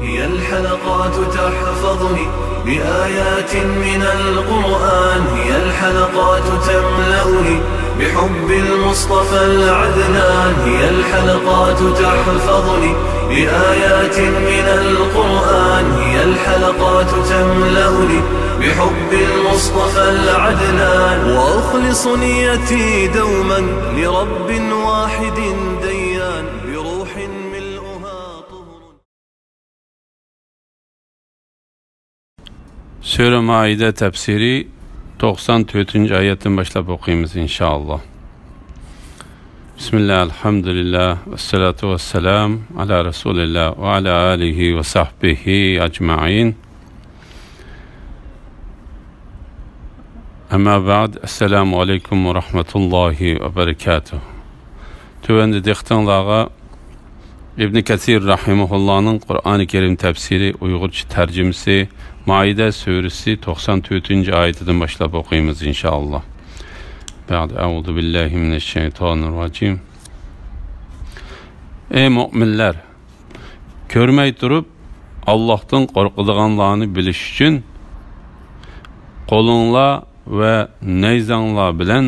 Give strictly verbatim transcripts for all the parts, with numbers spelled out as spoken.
هي الحلقات تحفظني بآيات من القرآن، هي الحلقات تملأني بحب المصطفى العدنان، هي الحلقات تحفظني بآيات من القرآن، هي الحلقات تملأني بحب المصطفى العدنان، وأخلص نيتي دوما لرب واحد ديان، بروح ملؤها طهر. سۈرە مائىدە تەپسىرى، توقسان تۆتىنچى ئايەتتىن باشلاپ ئوقۇيمىز، ئىنشائاللا. بىسمىللا، ئەلھەمدۇلىللا، ۋەسسالاتۇ ۋەسسالامۇ ئالا رەسۇلىللا ۋە ئالا ئالىھى ۋە سەھبىھى ئەجمەئىن. ئەمما بەئد، ئەسسالامۇ ئەلەيكۇم ۋە رەھمەتۇللاھى ۋە بەرەكاتۇھ. تۆۋەندە دىققىتىڭلارغا ئىبن كەسىر رەھىمەھۇللانىڭ قۇرئانى كەرىم تەپسىرى، ئۇيغۇرچە تەرجىمىسى، مائىدە سۈرىسى توقسان تۆتىنچى ئايىتىدىن باشلاپ ئوقۇيمىز، ئىنشائاللا. بەئد، ئەئۇزۇ بىللاھى مىنەششەيتانىر راجىم. ئەي مۆمىنلەر! كۆرمەي تۇرۇپ، ئاللاھتىن قورقىدىغانلارنى بىلىش ئۈچۈن، قولۇڭلار ۋە نەيزەڭلار بىلەن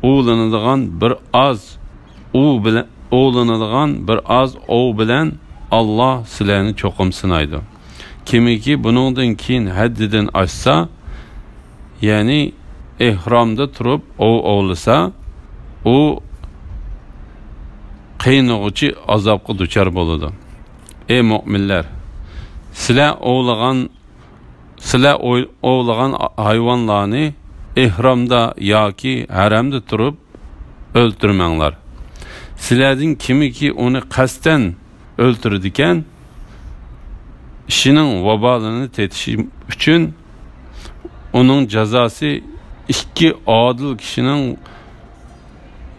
ئوۋلىنىدىغان بىر ئاز ئوۋ بىلەن، ئوۋلىنىدىغان بىر ئاز ئوۋ بىلەن ئاللاھ سىلەرنى چوقۇم سىنايدۇ. كىمكى بۇنىڭدىن كېيىن ھەددىدىن ئاشسا، يەنى ئېھرامدا تۇرۇپ ئوۋ ئوۋلىسا، ئۇ قىينىغۇچى ئازابقا دۇچار بولىدۇ. ئەي مۆمىنلەر! سىلەر ئوۋلىغان، سىلەر ئوي-، ئوۋلىغان ھايۋانلارنى ئېھرامدا ياكى ھەرەمدە تۇرۇپ ئۆلتۈرمەڭلار. سىلەردىن كىمكى ئۇنى قەستەن ئۆلتۈرىدىكەن، ئىشىنىڭ ۋابالىنى تېتىشى ئۈچۈن ئۇنىڭ جازاسى ئىككى ئادىل كىشىنىڭ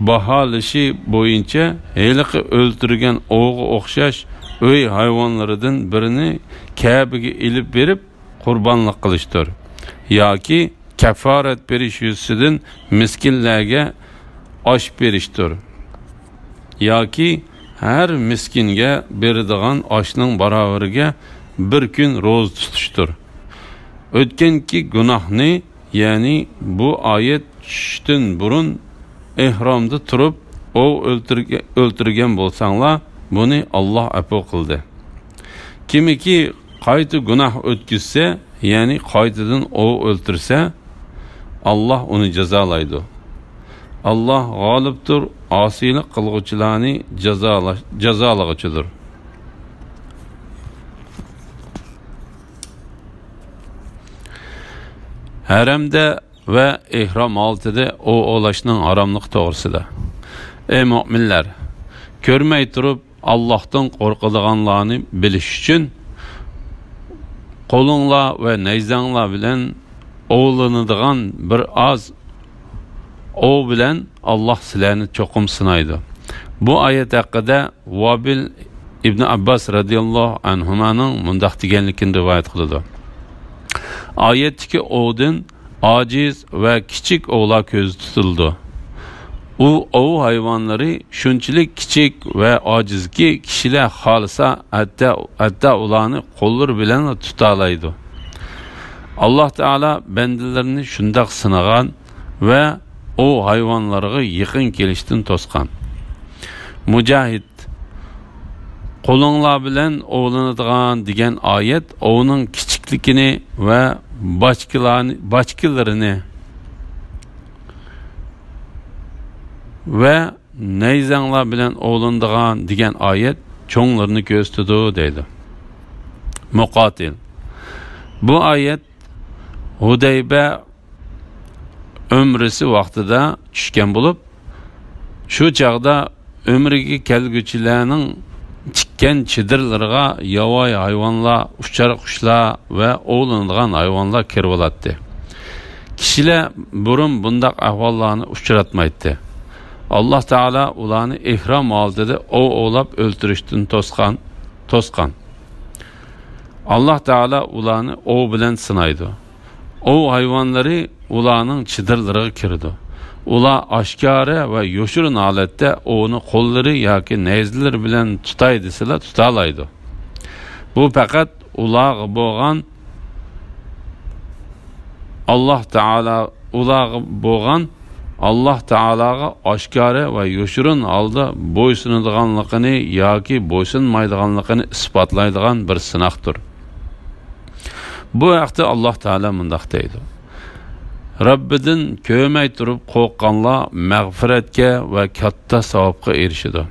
باھالىشى بويىچە ھېلىقى ئۆلتۈرگەن ئوۋغا ئوخشاش ئۆي ھايۋانلىرىدىن بىرىنى كەبىگە ئېلىپ بېرىپ قۇربانلىق قىلىشتۇر ياكى كەففارەت بېرىش يۈزىسىدىن مىسكىنلەرگە ئاش بېرىشتۇر ياكى ھەر مىسكىنگە بېرىدىغان ئاشنىڭ باراۋىرىگە بىر كۈن روزا تۇتۇشتۇر. ئۆتكەنكى گۇناھنى، يەنى بۇ ئايەت چۈشۈشتىن بۇرۇن ئېھرامدا تۇرۇپ ئوۋ ئۆلتۈرگە-، ئۆلتۈرگەن بولساڭلار، بۇنى ئاللاھ ئەپۇ قىلدى. كىمكى قايتا گۇناھ ئۆتكۈزسە، يەنى قايتىدىن ئوۋ ئۆلتۈرسە، ئاللاھ ئۇنى جازالايدۇ. ئاللاھ غالىبتۇر، ئاسىيلىق قىلغۇچىلارنى جازالا-، جازالىغۇچىدۇر. ھەرەمدە ۋە ئېھرام ھالىتىدە ئوۋ ئوۋلاشنىڭ ھاراملىقى توغرىسىدا. ئەي مۆمىنلەر! كۆرمەي تۇرۇپ ئاللاھتىن قورقىدىغانلارنى بىلىش ئۈچۈن، قولۇڭلار ۋە نەيزەڭلار بىلەن ئوۋلىنىدىغان بىر ئاز ئوۋ بىلەن ئاللاھ سىلەرنى چوقۇم سىنايدۇ. بۇ ئايەت ھەققىدە ۋابىل ئىبنى ئابباس رەزىياللاھۇ ئەنھۇمانىڭ مۇنداق دېگەنلىكىنى رىۋايەت قىلىدۇ: ئايەتتىكى ئوۋدىن ئاجىز ۋە كىچىك ئوۋلار كۆزدە تۇتۇلىدۇ. ئۇ ئوۋ ھايۋانلىرى شۇنچىلىك كىچىك ۋە ئاجىزكى، كىشىلەر خالىسا، ھەتتا، ھەتتا ئۇلارنى قوللىرى بىلەنلا تۇتالايدۇ. ئاللاھ تائالا بەندىلىرىنى شۇنداق سىنىغان ۋە ئوۋ ھايۋانلىرىغا يېقىن كېلىشتىن توسقان. مۇجاھىد: قولۇڭلار بىلەن ئوۋلىنىدىغان دېگەن ئايەت ئوۋنىڭ كىچىكلىكىنى ۋە باچكىلارنى، باچكىلىرىنى ۋە نەيزەڭلار بىلەن ئوۋلىنىدىغان دېگەن ئايەت چوڭلىرىنى كۆرسىتىدۇ، دەيدۇ. مۇقاتىل: بۇ ئايەت ھۇدەيبە ئۆمرىسى ۋاقتىدا چۈشكەن بولۇپ، شۇ چاغدا ئۆمرىگە كەلگۈچىلەرنىڭ تىككەن چېدىرلىرىغا ياۋايى ھايۋانلار، ئۇچار قۇشلار ۋە ئوۋلىنىدىغان ھايۋانلار كىرىۋالاتتى. كىشىلەر بۇرۇن بۇنداق ئەھۋاللارنى ئۇچراتمايتتى. ئاللاھ تائالا ئۇلارنى ئېھرام ھالىتىدە ئوۋ ئوۋلاپ ئۆلتۈرۈشتىن توسقان، توسقان. ئاللاھ تائالا ئۇلارنى ئوۋ بىلەن سىنايدۇ. ئوۋ ھايۋانلىرى ئۇلارنىڭ چېدىرلىرىغا كىرىدۇ. ئۇلار ئاشكارا ۋە يوشۇرۇن ھالەتتە ئوۋنى قوللىرى ياكى نەيزىلىرى بىلەن تۇتاي دېسىلا تۇتالايدۇ. بۇ پەقەت ئۇلارغا بولغان ئاللاھ تائالا، ئۇلارغا بولغان ئاللاھ تائالاغا ئاشكارا ۋە يوشۇرۇن ھالدا بويسۇنىدىغانلىقىنى ياكى بويسۇنمايدىغانلىقىنى ئىسپاتلايدىغان بىر سىناقتۇر. بۇ ھەقتە ئاللاھ تائالا مۇنداق دەيدۇ: رەببىدىن كۆرمەي تۇرۇپ قورققانلار مەغپىرەتكە ۋە كاتتا ساۋابقا ئېرىشىدۇ.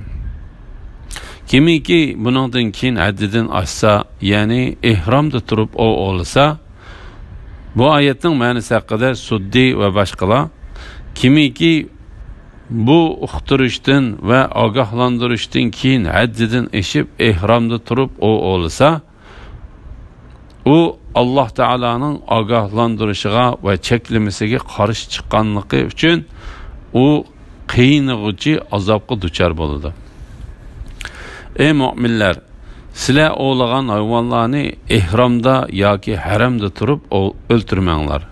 كىمكى بۇنىڭدىن كېيىن ھەددىدىن ئاشسا، يەنى ئېھرامدا تۇرۇپ ئوۋ ئوۋلىسا، بۇ ئايەتنىڭ مەنىسى ھەققىدە سۇددى ۋە باشقىلار، كىمكى بۇ ئۇقتۇرۇشتىن ۋە ئاگاھلاندۇرۇشتىن كېيىن ھەددىدىن ئېشىپ ئېھرامدا تۇرۇپ ئوۋ ئوۋلىسا، ئۇ ئاللاھ تائالانىڭ ئاگاھلاندۇرۇشىغا ۋە چەكلىمىسىگە قارشى چىققانلىقى ئۈچۈن ئۇ قىينىغۇچى ئازابقا دۇچار بولىدۇ. ئەي مۆمىنلەر! سىلەر ئوۋلىغان ھايۋانلارنى ئېھرامدا ياكى ھەرەمدە تۇرۇپ ئوۋ-، ئۆلتۈرمەڭلار.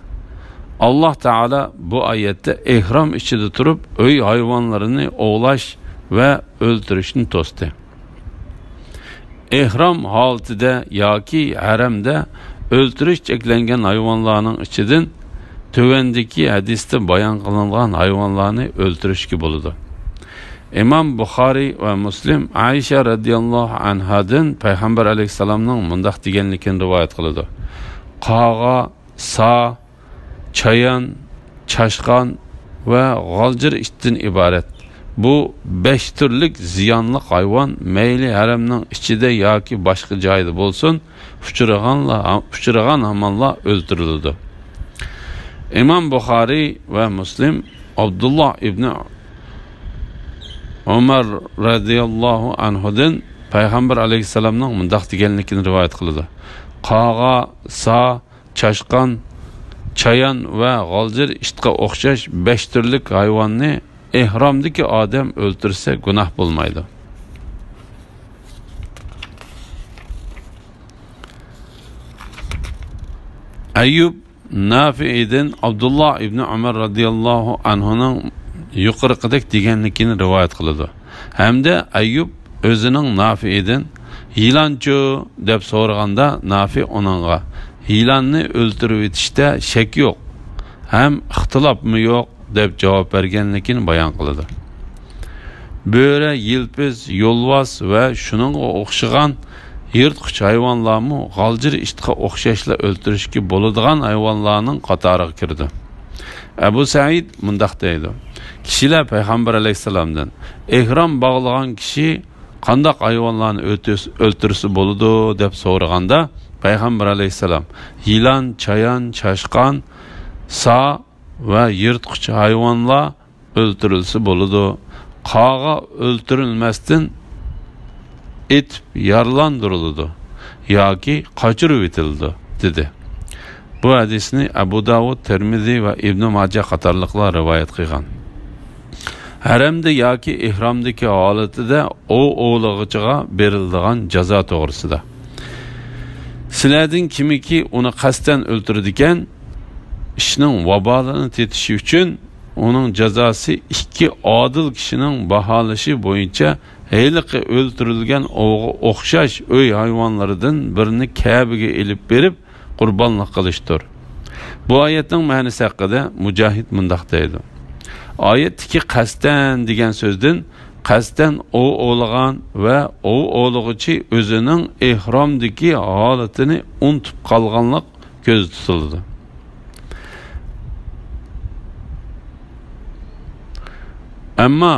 ئاللاھ تائالا بۇ ئايەتتە ئېھرام ئىچىدە تۇرۇپ ئۆي ھايۋانلىرىنى ئوۋلاش ۋە ئۆلتۈرۈشنى توستى. ئېھرام ھالىتىدە ياكى ھەرەمدە ئۆلتۈرۈش چەكلەنگەن ھايۋانلارنىڭ ئىچىدىن تۆۋەندىكى ھەدىستە بايان قىلىنغان ھايۋانلارنى ئۆلتۈرۈشكە بولىدۇ. ئىمام بۇخارىي ۋە مۇسلىم ئائىشە رەزىياللاھۇ ئەنھادىن پەيغەمبەر ئەلەيھىسسالامنىڭ مۇنداق دېگەنلىكىنى رىۋايەت قىلىدۇ: قاغا، سا، چايان، چاشقان ۋە غالجىر ئىتتىن ئىبارەت بۇ بەش تۈرلۈك زىيانلىق ھايۋان مەيلى ھەرەمنىڭ ئىچىدە ياكى باشقا جايدا بولسۇن، ئۇچرىغانلا-، ئۇچرىغان ھامانلا ئۆلتۈرۈلىدۇ. ئىمام بۇخارىي ۋە مۇسلىم ئابدۇللا ئىبنى ئۆمەر رەزىياللاھۇ ئەنھۇدىن پەيغەمبەر ئەلەيھىسسالامنىڭ مۇنداق دېگەنلىكىنى رىۋايەت قىلىدۇ: قاغا، سا، چاشقان، چايان ۋە غالجىر ئىتقا ئوخشاش بەش تۈرلۈك ھايۋاننى ئېھرامدىكى ئادەم ئۆلتۈرسە گۇناھ بولمايدۇ. ئەييۇب نافىئىدىن ئابدۇللا ئىبنى ئۆمەر رەزىياللاھۇ ئەنھۇنىڭ يۇقىرىقىدەك دېگەنلىكىنى رىۋايەت قىلىدۇ. ھەمدە ئەييۇب ئۆزىنىڭ نافىئىدىن، يىلانچۇ؟ دەپ سورىغاندا، نافىئ ئۇنىڭغا، يىلاننى ئۆلتۈرۈۋېتىشتە شەك يوق ھەم ئىختىلاپمۇ يوق، دەپ جاۋاب بەرگەنلىكىنى بايان قىلىدۇ. بۆرە، يىلپىز، يولۋاس ۋە شۇنىڭغا ئوخشىغان يىرتقۇچ ھايۋانلارمۇ غالجىر ئىتقا ئوخشاشلا ئۆلتۈرۈشكە بولىدىغان ھايۋانلارنىڭ قاتارىغا كىرىدۇ. ئەبۇ سەئىد مۇنداق دەيدۇ: كىشىلەر پەيغەمبەر ئەلەيھىسسالامدىن، ئېھرام باغلىغان كىشى قانداق ھايۋانلارنى ئۆتۈس-، ئۆلتۈرسە بولىدۇ؟ دەپ سورىغاندا، پەيغەمبەر ئەلەيھىسسالام، يىلان، چايان، چاشقان، سا ۋە يىرتقۇچ ھايۋانلار ئۆلتۈرۈلسە بولىدۇ. قاغا ئۆلتۈرۈلمەستىن ئېتىپ يارىلاندۇرۇلىدۇ ياكى قاچۇرۇۋېتىلىدۇ، دېدى. بۇ ھەدىسنى ئەبۇ داۋۇد، تىرمىزى ۋە ئىبنى ماجە قاتارلىقلار رىۋايەت قىلغان. ھەرەمدە ياكى ئېھرامدىكى ھالىتىدە ئوۋ ئوۋلىغۇچىغا بېرىلىدىغان جازا توغرىسىدا. سىلەردىن كىمكى ئۇنى قەستەن ئۆلتۈرىدىكەن، ئىشنىڭ ۋابالىنى تېتىشى ئۈچۈن ئۇنىڭ جازاسى ئىككى ئادىل كىشىنىڭ باھالىشى بويىچە ھېلىقى ئۆلتۈرۈلگەن ئوۋغا ئوخشاش ئۆي ھايۋانلىرىدىن بىرنى كەبىگە ئېلىپ بېرىپ قۇربانلىق قىلىشتۇر. بۇ ئايەتنىڭ مەنىسى ھەققىدە مۇجاھىد مۇنداق دەيدۇ: ئايەتتىكى قەستەن دېگەن سۆزدىن قەستەن ئوۋ ئوۋلىغان ۋە ئوۋ ئوۋلىغۇچى ئۆزىنىڭ ئېھرامدىكى ھالىتىنى ئۇنتۇپ قالغانلىق كۆزدە تۇتۇلىدۇ. ئەمما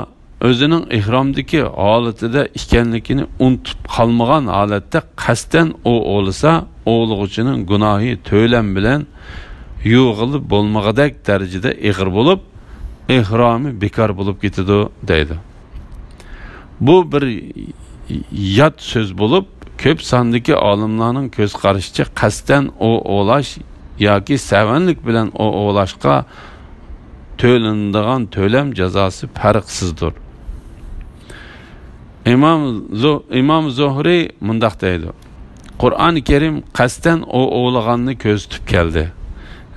ئۆزىنىڭ ئېھرامدىكى ھالىتىدە ئىكەنلىكىنى ئۇنتۇپ قالمىغان ھالەتتە قەستەن ئوۋ ئوۋلىسا، ئوۋلىغۇچىنىڭ گۇناھى تۆلەم بىلەن يۇغىلىپ بولمىغۇدەك دەرىجىدە ئېغىر بولۇپ، ئېھرامى بىكار بولۇپ كېتىدۇ، دەيدۇ. بۇ بىر يات سۆز بولۇپ، كۆپ ساندىكى ئالىملارنىڭ كۆز قارىشىچە، قەستەن ئوۋ ئوۋلاش ياكى سەۋەنلىك بىلەن ئوۋ ئوۋلاشقا تۆلىنىدىغان تۆلەم جازاسى پەرقسىزدۇر. ئىمام زۇ-، ئىمام زۇھرى مۇنداق دەيدۇ: قۇرئان كەرىم قەستەن ئوۋ ئوۋلىغاننى كۆرسىتىپ كەلدى.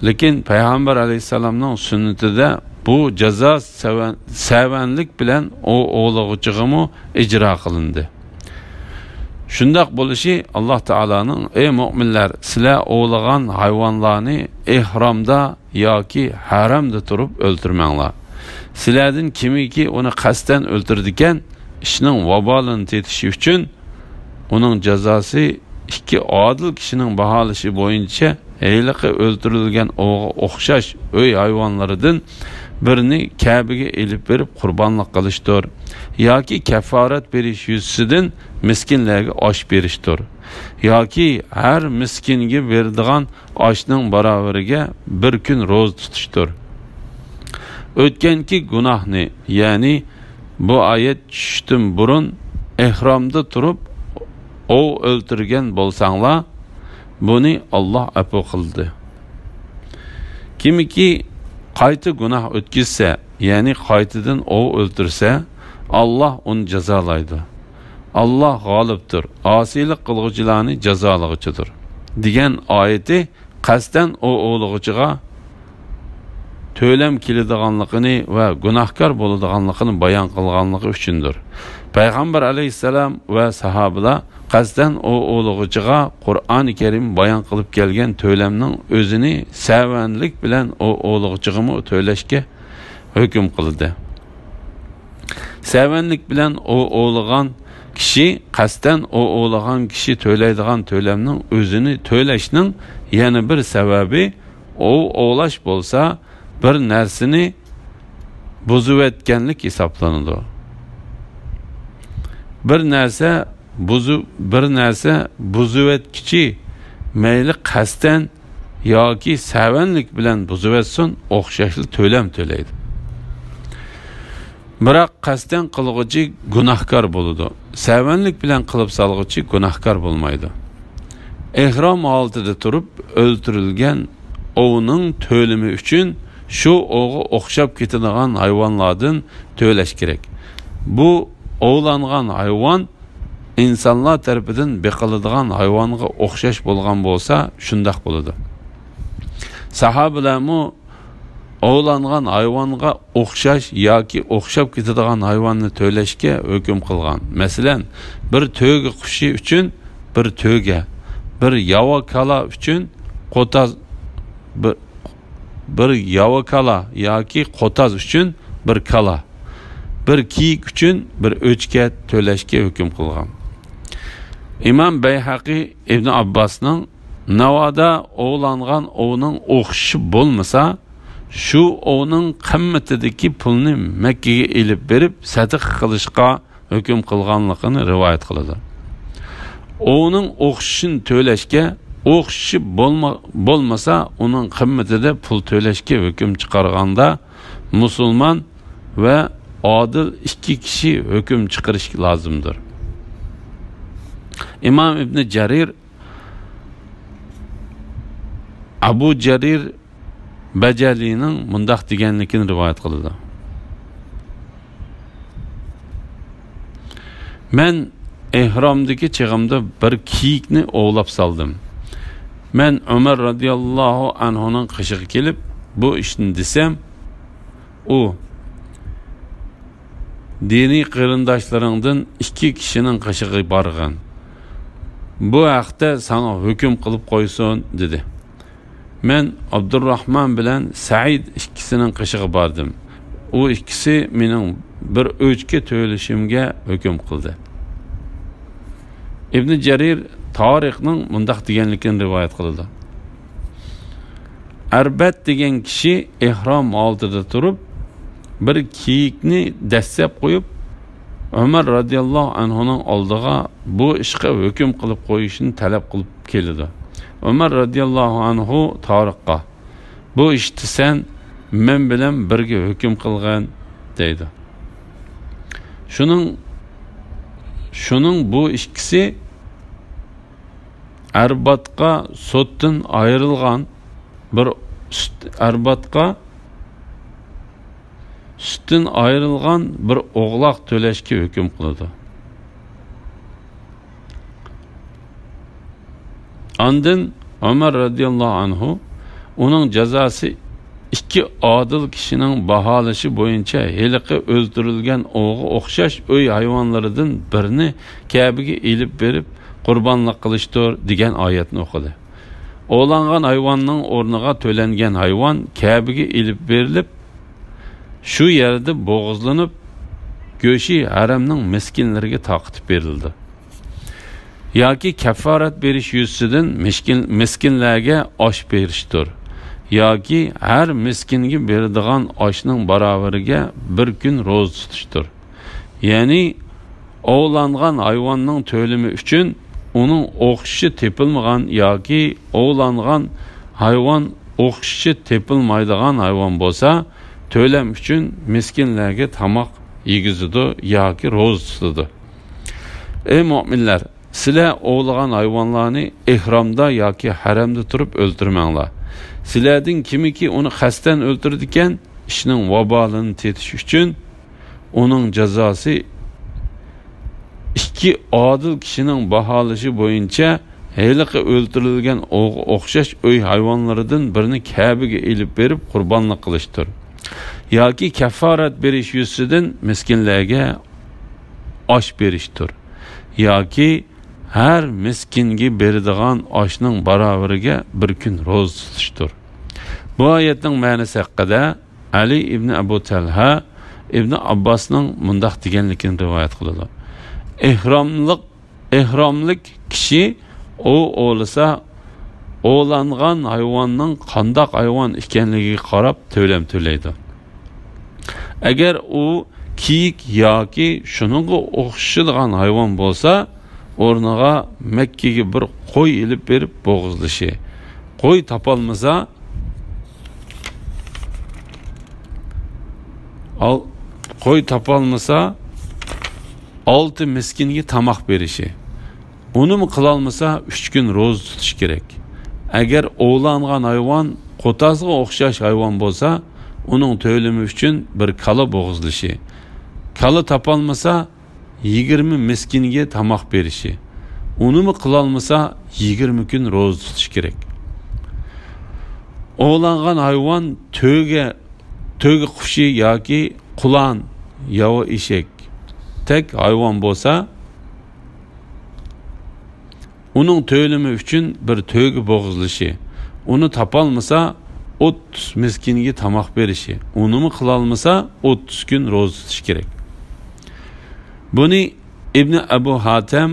لېكىن پەيغەمبەر ئەلەيھىسسالامنىڭ سۈننىتىدە بۇ جازا سەۋەن-، سەۋەنلىك بىلەن ئوۋ ئوۋلىغۇچىغىمۇ ئىجرا قىلىندى. شۇنداق بولۇشى ئاللاھ تائالانىڭ، ئەي مۆمىنلەر، سىلەر ئوۋلىغان ھايۋانلارنى ئېھرامدا ياكى ھەرەمدە تۇرۇپ ئۆلتۈرمەڭلار. سىلەردىن كىمكى ئۇنى قەستەن ئۆلتۈرىدىكەن، ئىشنىڭ ۋابالىنى تېتىشى ئۈچۈن ئۇنىڭ جازاسى ئىككى ئادىل كىشىنىڭ باھالىشى بويىچە ھېلىقى ئۆلتۈرۈلگەن ئوۋغا ئوخشاش ئۆي ھايۋانلىرىدىن بىرنى كەبىگە ئېلىپ بېرىپ قۇربانلىق قىلىشتۇر ياكى كەففارەت بېرىش يۈزىسىدىن مىسكىنلەرگە ئاش بېرىشتۇر ياكى ھەر مىسكىنگە بېرىدىغان ئاشنىڭ باراۋىرىگە بىر كۈن روزا تۇتۇشتۇر. ئۆتكەنكى گۇناھنى، يەنى بۇ ئايەت چۈشۈشتىن بۇرۇن ئېھرامدا تۇرۇپ ئوۋ ئۆلتۈرگەن بولساڭلار، بۇنى ئاللاھ ئەپۇ قىلدى. كىمكى قايتا گۇناھ ئۆتكۈزسە، يەنى قايتىدىن ئوۋ ئۆلتۈرسە، ئاللاھ ئۇنى جازالايدۇ. ئاللاھ غالىبتۇر، ئاسىيلىق قىلغۇچىلارنى جازالىغۇچىدۇر، دېگەن ئايىتى قەستەن ئوۋ ئوۋلىغۇچىغا تۆلەم كېلىدىغانلىقىنى ۋە گۇناھكار بولىدىغانلىقىنى بايان قىلغانلىقى ئۈچۈندۇر. پەيغەمبەر ئەلەيھىسسالام ۋە ساھابىلار قەستەن ئوۋ ئوۋلىغۇچىغا قۇرئانى كەرىم بايان قىلىپ كەلگەن تۆلەمنىڭ ئۆزىنى سەۋەنلىك بىلەن ئوۋ ئوۋلىغۇچىغىمۇ تۆلەشكە ھۆكۈم قىلدى. سەۋەنلىك بىلەن ئوۋ ئوۋلىغان كىشى قەستەن ئوۋ ئوۋلىغان كىشى تۆلەيدىغان تۆلەمنىڭ ئۆزىنى تۆلەشنىڭ يەنە بىر سەۋەبى، ئوۋ ئوۋلاش بولسا بىر نەرسىنى بۇزۇۋەتكەنلىك ھېسابلىنىدۇ. بىر نەرسە بۇزۇ-، بىر نەرسە بۇزۇۋەتكۈچى مەيلى قەستەن ياكى سەۋەنلىك بىلەن بۇزۇۋەتسۇن، ئوخشاشلا تۆلەم تۆلەيدۇ. بىراق قەستەن قىلغۇچى گۇناھكار بولىدۇ، سەۋەنلىك بىلەن قىلىپ سالغۇچى گۇناھكار بولمايدۇ. ئېھرام ھالىتىدە تۇرۇپ ئۆلتۈرۈلگەن ئوۋنىڭ تۆلىمى ئۈچۈن شۇ ئوۋغا ئوخشاپ كېتىدىغان ھايۋانلاردىن تۆلەش كېرەك. بۇ ئوۋلانغان ھايۋان ئىنسانلار تەرىپىدىن بېقىلىدىغان ھايۋانغا ئوخشاش بولغان بولسا، شۇنداق بولىدۇ. ساھابىلەرمۇ ئوۋلانغان ھايۋانغا ئوخشاش ياكى ئوخشاپ كېتىدىغان ھايۋاننى تۆلەشكە ھۆكۈم قىلغان. مەسىلەن، بىر تۆگە قۇشى ئۈچۈن بىر تۆگە، بىر ياۋا كالا ئۈچۈن قوتاز، بىر، بىر ياۋا كالا ياكى قوتاز ئۈچۈن بىر كالا، بىر كىيىك ئۈچۈن بىر ئۆچكە تۆلەشكە ھۆكۈم قىلغان. ئىمام بەيھەقى ئىبن ئابباسنىڭ، ناۋادا ئوۋلانغان ئوۋنىڭ ئوخشىشى بولمىسا، شۇ ئوۋنىڭ قىممىتىدىكى پۇلنى مەككىگە ئېلىپ بېرىپ سەدىقە قىلىشقا ھۆكۈم قىلغانلىقىنى رىۋايەت قىلىدۇ. ئوۋنىڭ ئوخشىشىنى تۆلەشكە، ئوخشىشى بولما-، بولمىسا، ئۇنىڭ قىممىتىدە پۇل تۆلەشكە ھۆكۈم چىقارغاندا، مۇسۇلمان ۋە ئادىل ئىككى كىشى ھۆكۈم چىقىرىش لازىمدۇر. ئىمام ئىبنى جەرىر ئەبۇ جەرىر بەجەلىنىڭ مۇنداق دېگەنلىكىنى رىۋايەت قىلىدۇ: مەن ئېھرامدىكى چېغىمدا بىر كىيىكنى ئوۋلاپ سالدىم. مەن ئۆمەر رەزىياللاھۇ ئەنھۇنىڭ قېشىغا كېلىپ، بۇ ئىشنى دېسەم، ئۇ، دىنىي قېرىنداشلىرىڭدىن ئىككى كىشىنىڭ قېشىغا بارغىن، بۇ ھەقتە ساڭا ھۆكۈم قىلىپ قويسۇن، دېدى. مەن ئابدۇرراھمان بىلەن سەئىد ئىككىسىنىڭ قېشىغا باردىم. ئۇ ئىككىسى مېنىڭ بىر ئۆچكە تۆلىشىمگە ھۆكۈم قىلدى. ئىبنى جەرىر تارىخنىڭ مۇنداق دېگەنلىكىنى رىۋايەت قىلىدۇ: ئەربەت دېگەن كىشى ئېھرام ھالىتىدە تۇرۇپ، بىر كىيىكنى دەسسەپ قويۇپ، ئۆمەر رەزىياللاھۇ ئەنھۇنىڭ ئالدىغا بۇ ئىشقا ھۆكۈم قىلىپ قويۇشنى تەلەپ قىلىپ كېلىدۇ. ئۆمەر رەزىياللاھۇ ئەنھۇ تارىخقا، بۇ ئىشتا سەن مەن بىلەن بىرگە ھۆكۈم قىلغىن، دەيدۇ. شۇنىڭ، شۇنىڭ بۇ ئىككىسى ئەرباتقا سوتتىن ئايرىلغان بىر سۈت، ئەرباتقا سۈتتىن ئايرىلغان بىر ئوغلاق تۆلەشكە ھۆكۈم قىلىدۇ. ئاندىن ئۆمەر رەزىياللاھۇ ئەنھۇ ئۇنىڭ جازاسى ئىككى ئادىل كىشىنىڭ باھالىشى بويىچە ھېلىقى ئۆلتۈرۈلگەن ئوۋغا ئوخشاش ئۆي ھايۋانلىرىدىن بىرنى كەبىگە ئېلىپ بېرىپ قۇربانلىق قىلىشتۇر» دېگەن ئايەتنى ئوقۇدى. ئوۋلانغان ھايۋاننىڭ ئورنىغا تۆلەنگەن ھايۋان كەبىگە ئېلىپ بېرىلىپ، شۇ يەردە بوغۇزلىنىپ، گۆشى ھەرەمنىڭ مىسكىنلىرىگە تارقىتىپ بېرىلىدۇ. ياكى كەففارەت بېرىش يۈزىسىدىن مىسكىن-، مىسكىنلەرگە ئاش بېرىشتۇر. ياكى ھەر مىسكىنگە بېرىدىغان ئاشنىڭ باراۋىرىگە بىر كۈن روزا تۇتۇشتۇر. يەنى ئوۋلانغان ھايۋاننىڭ تۆلىمى ئۈچۈن ئۇنىڭ ئوخشىشى تېپىلمىغان ياكى ئوۋلانغان ھايۋان ئوخشىشى تېپىلمايدىغان ھايۋان بولسا، تۆلەم ئۈچۈن مىسكىنلەرگە تاماق يېگۈزىدۇ ياكى روزا تۇتىدۇ. ئەي مۆمىنلەر! سىلەر ئوۋلىغان ھايۋانلارنى ئېھرامدا ياكى ھەرەمدە تۇرۇپ ئۆلتۈرمەڭلار. سىلەردىن كىمكى ئۇنى قەستەن ئۆلتۈرىدىكەن، ئىشنىڭ ۋابالىنى تېتىش ئۈچۈن ئۇنىڭ جازاسى ئىككى ئادىل كىشىنىڭ باھالىشى بويىچە ھېلىقى ئۆلتۈرۈلگەن ئوۋغا ئوخشاش ئۆي ھايۋانلىرىدىن بىرنى كەبىگە ئېلىپ بېرىپ قۇربانلىق قىلىشتۇر. ياكى كەففارەت بېرىش يۈزىسىدىن مىسكىنلەرگە ئاش بېرىشتۇر. ياكى ھەر مىسكىنگە بېرىدىغان ئاشنىڭ باراۋىرىگە بىر كۈن روزا تۇتۇشتۇر. بۇ ئايەتنىڭ مەنىسى ھەققىدە ئەلى ئىبنى ئەبۇ تەلھە ئىبنى ئابباسنىڭ مۇنداق دېگەنلىكىنى رىۋايەت قىلىدۇ: ئېھراملىق، ئېھراملىق كىشى ئوۋ ئوۋلىسا، ئوۋلانغان ھايۋاننىڭ قانداق ھايۋان ئىكەنلىكىگە قاراپ تۆلەم تۆلەيدۇ. ئەگەر ئۇ كىيىك ياكى شۇنىڭغا ئوخشىشىدىغان ھايۋان بولسا، ئورنىغا مەككىگە بىر قوي ئېلىپ بېرىپ بوغۇزلىشى. قوي تاپالمىسا، ئال-، قوي تاپالمىسا، ئالتە مىسكىنگە تاماق بېرىشى. ئۇنىمۇ قىلالمىسا، ئۈچ كۈن روزا تۇتۇش كېرەك. ئەگەر ئوۋلانغان ھايۋان قوتازغا ئوخشاش ھايۋان بولسا، ئۇنىڭ تۆلىمى ئۈچۈن بىر كالا بوغۇزلىشى. كالا تاپالمىسا، يىگىرمە مىسكىنگە تاماق بېرىشى. ئۇنىمۇ قىلالمىسا، يىگىرمە كۈن روزا تۇتۇش كېرەك. ئوۋلانغان ھايۋان تۆگە، تۆگە قۇشى ياكى قۇلان، ياۋا ئېشەكتەك ھايۋان بولسا، ئۇنىڭ تۆلىمى ئۈچۈن بىر تۆگە بوغۇزلىشى، ئۇنى تاپالمىسا، ئوتتۇز مىسكىنگە تاماق بېرىشى، ئۇنىمۇ قىلالمىسا، ئوتتۇز كۈن روزا تۇتۇش كېرەك. بۇنى ئىبنى ئەبۇ ھاتەم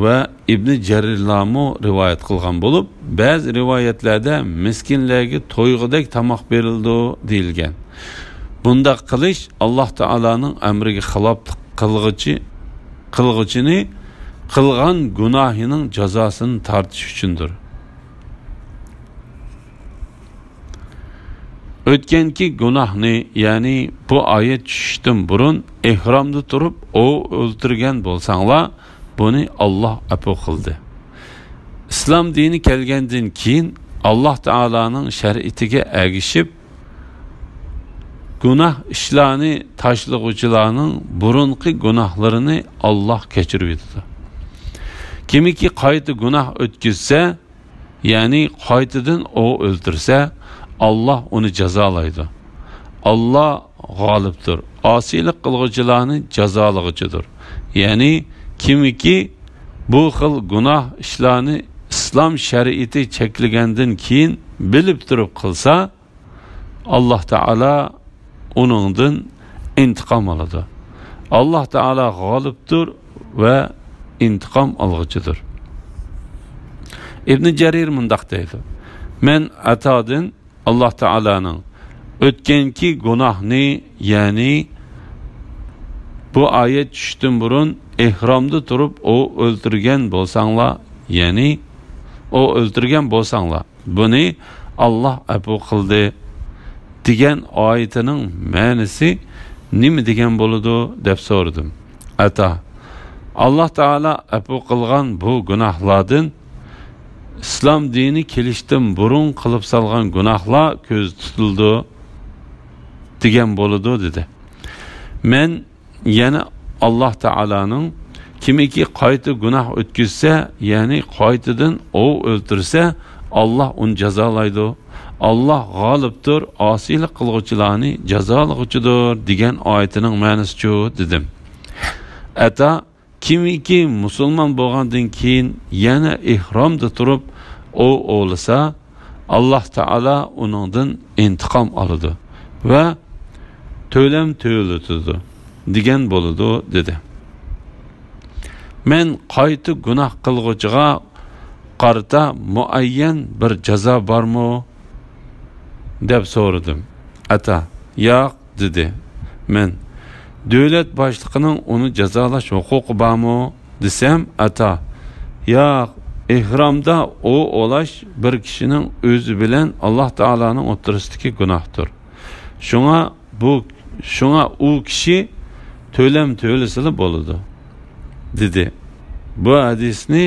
ۋە ئىبنى جەرىرلارمۇ رىۋايەت قىلغان بولۇپ، بەزى رىۋايەتلەردە مىسكىنلەرگە تويغۇدەك تاماق بېرىلىدۇ دېيىلگەن. بۇنداق قىلىش ئاللاھ تائالانىڭ ئەمرىگە خىلاپلىق قىلغۇچى، قىلغۇچىنى قىلغان گۇناھىنىڭ جازاسىنى تارتىش ئۈچۈندۇر. ئۆتكەنكى گۇناھنى، يەنى بۇ ئايەت چۈشۈشتىن بۇرۇن ئېھرامدا تۇرۇپ ئوۋ ئۆلتۈرگەن بولساڭلار، بۇنى ئاللاھ ئەپۇ قىلدى. ئىسلام دىنى كەلگەندىن كېيىن، ئاللاھ تائالانىڭ شەرىئىتىگە ئەگىشىپ، گۇناھ ئىشلارنى تاشلىغۇچىلارنىڭ بۇرۇنقى گۇناھلىرىنى ئاللاھ كەچۈرۈۋېتىدۇ. كىمكى قايتا گۇناھ ئۆتكۈزسە، يەنى قايتىدىن ئوۋ ئۆلتۈرسە، ئاللاھ ئۇنى جازالايدۇ. ئاللاھ غالىبتۇر، ئاسىيلىق قىلغۇچىلارنى جازالىغۇچىدۇر. يەنى كىمكى بۇ خىل گۇناھ ئىشلارنى ئىسلام شەرىئىتى چەكلىگەندىن كېيىن بىلىپ تۇرۇپ قىلسا، ئاللاھ تائالا ئۇنىڭدىن ئىنتىقام ئالىدۇ. ئاللاھ تائالا غالىبتۇر ۋە ئىنتىقام ئالغۇچىدۇر. ئىبنى جەرىر مۇنداق دەيدۇ: مەن ئاتادىن ئاللاھ تائالانىڭ ئۆتكەنكى گۇناھنى، يەنى بۇ ئايەت چۈشۈشتىن بۇرۇن ئېھرامدا تۇرۇپ ئوۋ ئۆلتۈرگەن بولساڭلار، يەنى ئوۋ ئۆلتۈرگەن بولساڭلار، بۇنى ئاللاھ ئەپۇ قىلدى دېگەن ئايىتىنىڭ مەنىسى نېمە دېگەن بولىدۇ؟ دەپ سورىدىم. ئاتا، ئاللاھ تائالا ئەپۇ قىلغان بۇ گۇناھلاردىن ئىسلام دىنى كېلىشتىن بۇرۇن قىلىپ سالغان گۇناھلار كۆزدە تۇتۇلىدۇ دېگەن بولىدۇ، دېدى. مەن يەنە ئاللاھ تائالانىڭ، كىمكى قايتا گۇناھ ئۆتكۈزسە، يەنى قايتىدىن ئوۋ ئۆلتۈرسە، ئاللاھ ئۇنى جازالايدۇ. «ئاللاھ غالىبتۇر، ئاسىيلىق قىلغۇچىلارنى جازالىغۇچىدۇر» دېگەن ئايىتىنىڭ مەنىسىچۇ؟ دېدىم. ئەتا: «كىمكى مۇسۇلمان بولغاندىن كېيىن يەنە ئېھرامدا تۇرۇپ ئوۋ ئوۋلىسا، ئاللاھ تائالا ئۇنىڭدىن ئىنتىقام ئالىدۇ ۋە تۆلەم تۆلىتىدۇ دېگەن بولىدۇ» دېدى. مەن: «قايتا گۇناھ قىلغۇچىغا قارىتا مۇئەييەن بىر جازا بارمۇ؟» دەپ سورىدىم. ئەتا: «ياق» دېدى. مەن: «دۆلەت باشلىقىنىڭ ئۇنى جازالاش ھوقۇقى بارمۇ؟» دېسەم، ئەتا: «ياق، ئېھرامدا ئوۋ ئوۋلاش بىر كىشىنىڭ ئۆزى بىلەن ئاللاھ تائالانىڭ ئوتتۇرىسىدىكى گۇناھتۇر. شۇڭا بۇ، شۇڭا ئۇ كىشى تۆلەم تۆلىسىلا بولىدۇ» دېدى. بۇ ھەدىسنى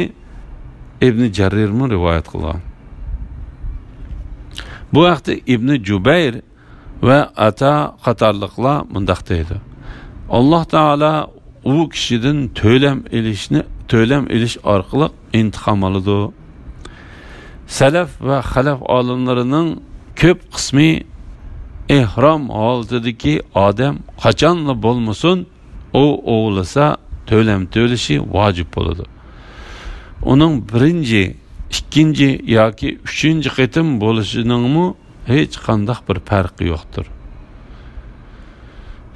ئىبنى جەرىرمۇ رىۋايەت قىلغان. بۇ ھەقتە ئىبنى جۇبەير ۋە ئاتا قاتارلىقلار مۇنداق دەيدۇ: «ئاللاھ تائالا ئۇ كىشىدىن تۆلەم ئېلىشنى، تۆلەم ئېلىش ئارقىلىق ئىنتىقام ئالىدۇ.» سەلەف ۋە خەلەف ئالىملىرىنىڭ كۆپ قىسمى ئېھرام ھالىتىدىكى ئادەم قاچانلا بولمىسۇن، ئوۋ ئوۋلىسا تۆلەم تۆلىشى ۋاجىپ بولىدۇ. ئۇنىڭ بىرىنچى، ئىككىنچى ياكى ئۈچىنچى قېتىم بولۇشىنىڭمۇ ھېچقانداق بىر پەرقى يوقتۇر.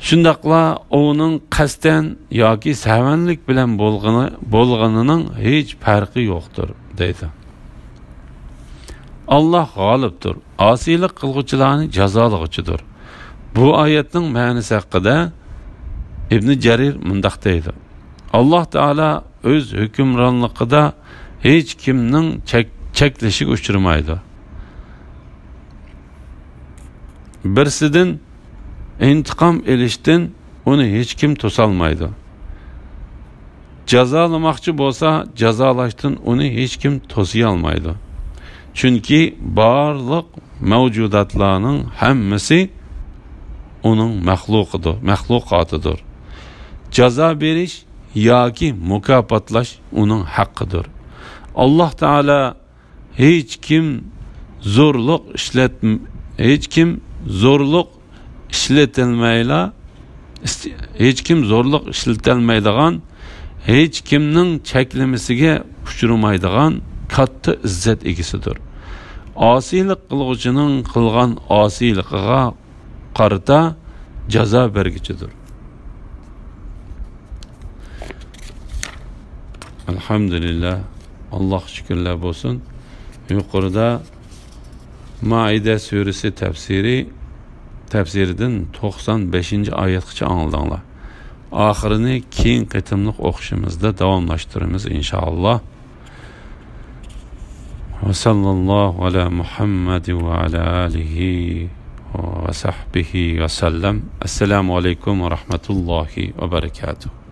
شۇنداقلا ئوۋنىڭ قەستەن ياكى سەۋەنلىك بىلەن بولغىنى، بولغىنىنىڭ ھېچ پەرقى يوقتۇر، دەيدۇ. ئاللاھ غالىبتۇر، ئاسىيلىق قىلغۇچىلارنى جازالىغۇچىدۇر. بۇ ئايەتنىڭ مەنىسى ھەققىدە ئىبنى جەرىر مۇنداق دەيدۇ: «ئاللاھ تائالا ئۆز ھۆكۈمرانلىقىدا ھېچ كىمنىڭ چەك-، چەكلىشىگە ئۇچرىمايدۇ. بىرسىدىن ئىنتىقام ئېلىشتىن ئۇنى ھېچكىم توسالمايدۇ. جازالىماقچى بولسا، جازالاشتىن ئۇنى ھېچكىم توسىيالمايدۇ. چۈنكى بارلىق مەۋجۇداتلارنىڭ ھەممىسى ئۇنىڭ مەخلۇقىدۇر، مەخلۇقاتىدۇر. جازا بېرىش ياكى مۇكاپاتلاش ئۇنىڭ ھەققىدۇر. ئاللاھ تائالا ھېچكىم زورلۇق ئىشلەت-، ھېچكىم زورلۇق ئىشلىتەلمەيلا، ئىست-، ھېچكىم زورلۇق ئىشلىتەلمەيدىغان، ھېچكىمنىڭ چەكلىمىسىگە ئۇچرىمايدىغان كاتتا ئىززەت ئىگىسىدۇر. ئاسىيلىق قىلغۇچىنىڭ قىلغان ئاسىيلىقىغا قارىتا جازا بەرگۈچىدۇر.» ئەلھەمدۇلىللا، ئاللاھقا شۈكۈرلەر بولسۇن. يۇقىرىدا مائىدە سۈرىسى تەپسىرى، تەپسىرىدىن توقسان بەشىنچى ئايەتكىچە ئاڭلىدىڭلار. ئاخىرىنى كېيىن قېتىملىق ئوقۇشىمىزدا داۋاملاشتۇرىمىز، ئىنشائاللا. وصلى الله على محمد وعلى آله وصحبه وسلم. السلام عليكم ورحمة الله وبركاته.